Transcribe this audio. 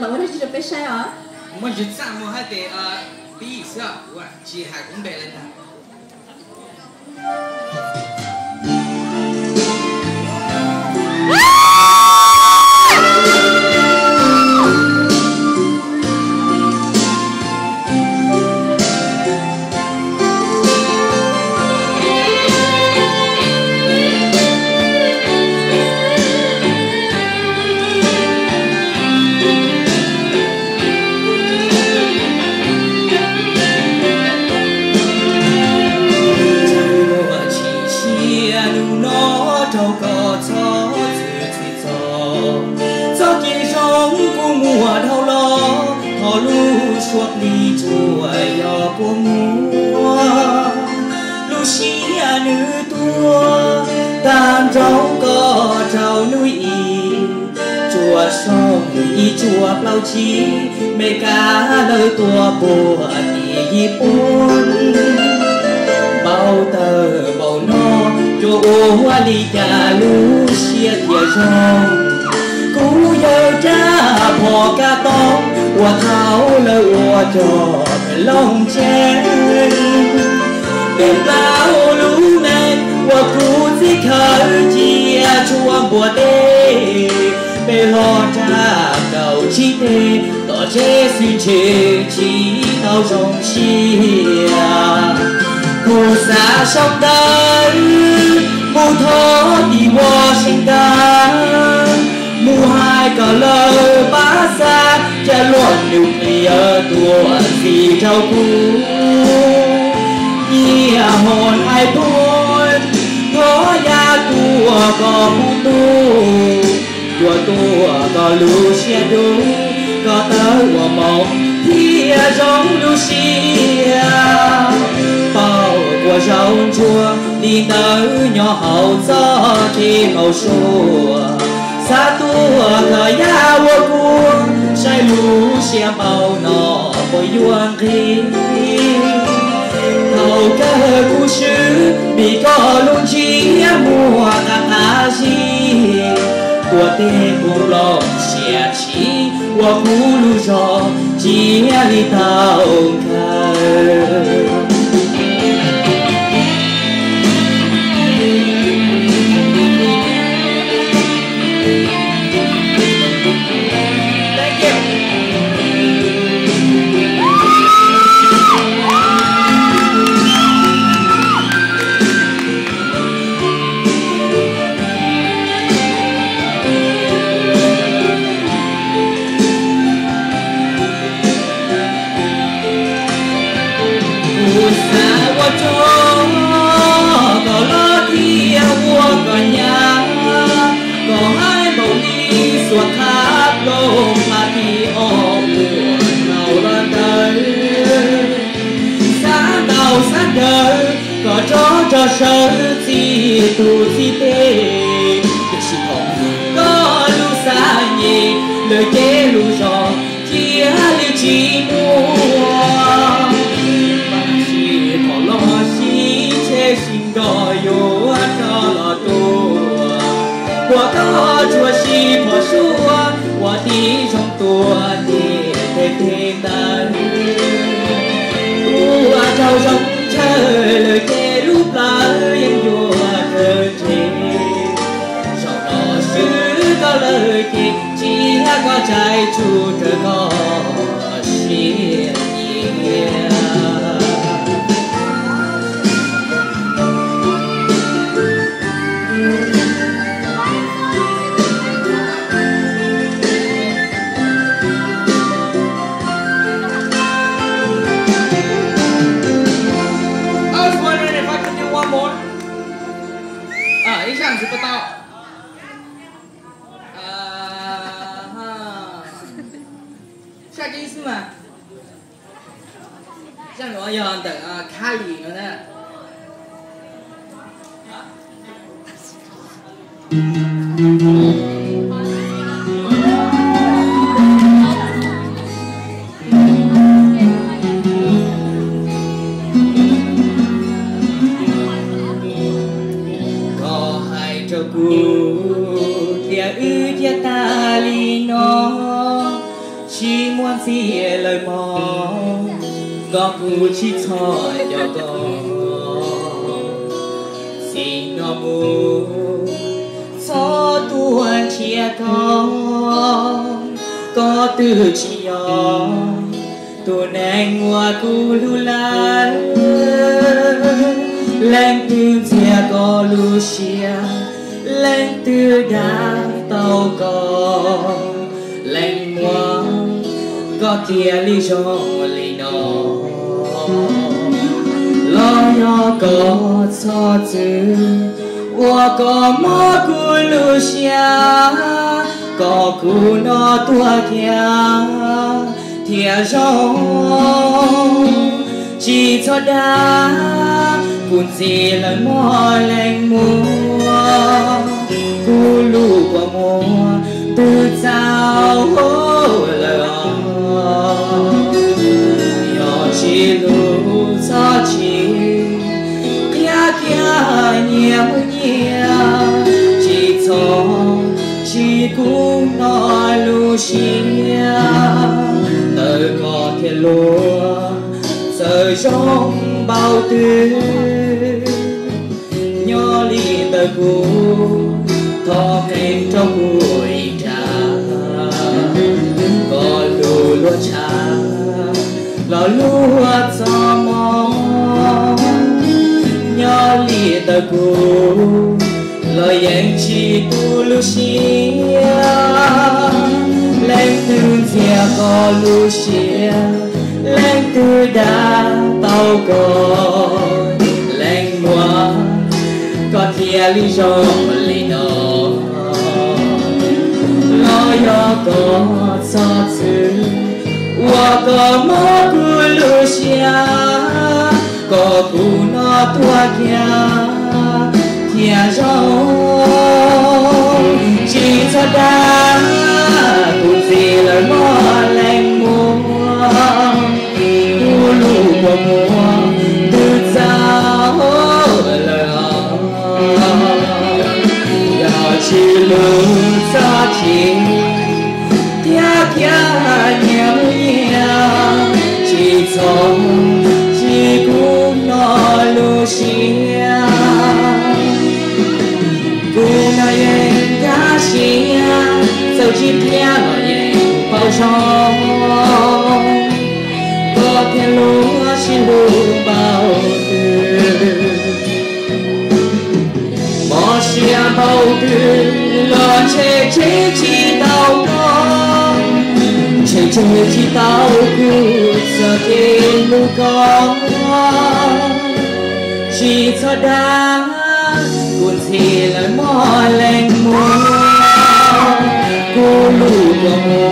Los ua dab tsi rau peb saib os? Muaj ntsis txaj muag hais tias pib xwb, kuv tsis hais kuv npe li ntag. Ntshai muaj chim siab hnub no rau koj txhob txwv txhim txog. Txoj kev zoo kuj muaj dhau los, thov lub suab plig tsuas yog kua muag. Lub siab nws tuag tag nrho koj rau hnub ib, tsuas soo ib tsuas plaub tsib, Meskas lawv tua puag tim Yiv Pub. Npau taws npaum no, yuav ua li cas lub siab thiaj zoo? Kuv yawg Cab Phom Kab Tooj uas thaum lawv ua cog looj tsev, peb plaub lub neej uas kuv txiv khawv cia tshuaj npua teb, peb hlob rab kaum tsib teg tom tsev xwb ntshe tsis tau zoo siab. Kuv xav sau ntawv mus thov tim Washington, mus hais kom lawv pab xa cov luag nuclear tuaj ntxiv rau kuv. Nyiaj hoom hais phooj, thov yaj tuaj kom kuv tu, yuav tuaj kom lub siab dub, kom tawg ua hmoov thiaj zoo lub siab. Pauj kuas zaub ntsuag li ntawd nyob hauv txoj kev npau suav, xav tuaj kom yaj ua kua, saib lub siab npau no puas yuav nqig. Thaum kawg kuv swb vim koj lub ntsiab muag qab qab zib, tuam teb nplooj siab tshis ua kuv lub zog cia li tau kawg. Kuv xav ua rog kom loj thiab ua kom nyab, kom haib npaum li xuas thab plaub pab ti ob ua tau los ntawd. Xav ntau xav daws kom rov rog sawv txij tus txib teg, tiam sis thaum koj lub xav nyem lawm ces lub zog cia li tsis muaj. Tab sis thaum los sib tseg sib nrog yuav rov los tuaj, ua koj tsuas sib phom suab ua tib zoo tuaj tim tej teg ntawd. Ua rau zoo ntshaw lawm ces lub plawv yeej yuav kawg ntseg. Zaum no swb koj lawm ces tsis yog koj tsaib tsug raws koj siab nyiam. I was wondering if I could do one more. Ib zaj ntxiv puas tau? Zaj ib xwb mas. Zaj nuav yog ntawm Khab Lis no na. Koj hais rau kuv tias wb ciaj tag li no, Tsis muaj ntxiv lawm mog, koj kuj tsis txhob nco koj. Txij no mus txhob tuaj nrhiav koj, koj twb tsis yog tus neeg uas kuv hlub lawm. Leej twg ntxias koj lub siab, leej twg dag tau koj, leej muab koj cia li zoo li no. Los yog koj txhob txwv uas koj mob kuv lub siab, kom kuv no tuag kiag thiaj zoo. Tsis txhob dag, kuv ntxim lawm mog leej muam, kuv lub kua muag twb txaus lawm os. Yog tsis hlub txhob txwv, qhia kiag nyias mus nyias, tsis txhob txwv kuv no lub siab. Ntawm koj thiab luag txawm zoo npaum twg, nyob li ntawm kuv, thov qhia rau kuv ib nrab. Koj lub luag tshaj los luag txoj hmoo, nyob li ntawm kuv los yeej tsis tu lub siab. Leej twg ntxias koj lub siab, leej twg dag tau koj, leej muab koj cia li zoo li no. Los yog koj txhob txwv uas koj mob kuv lub siab, kom kuv no tuag kiag thiaj zoo. Tsis txhob dag, kuv ntxim lawm mog leej muam, kuv lub kua muag twb txaus lawm os. Yog tsis hlub txhob txwv, qhia kiag nyias mus nyias, tsis txhob txwv kuv no lub siab. Kuv no yeej nkag siab, txawm tsis qhia los yeej paub zoo, koj thiab luag sib hlub npaum twg. Mob siab npaum twg los ntshe tseg tsis tau koj, ntshe tseg tsis tau kuv txoj kev hlub koj. Tsis txhob dag, kuv ntxim lawm mog leej muam, kuv lub kua muag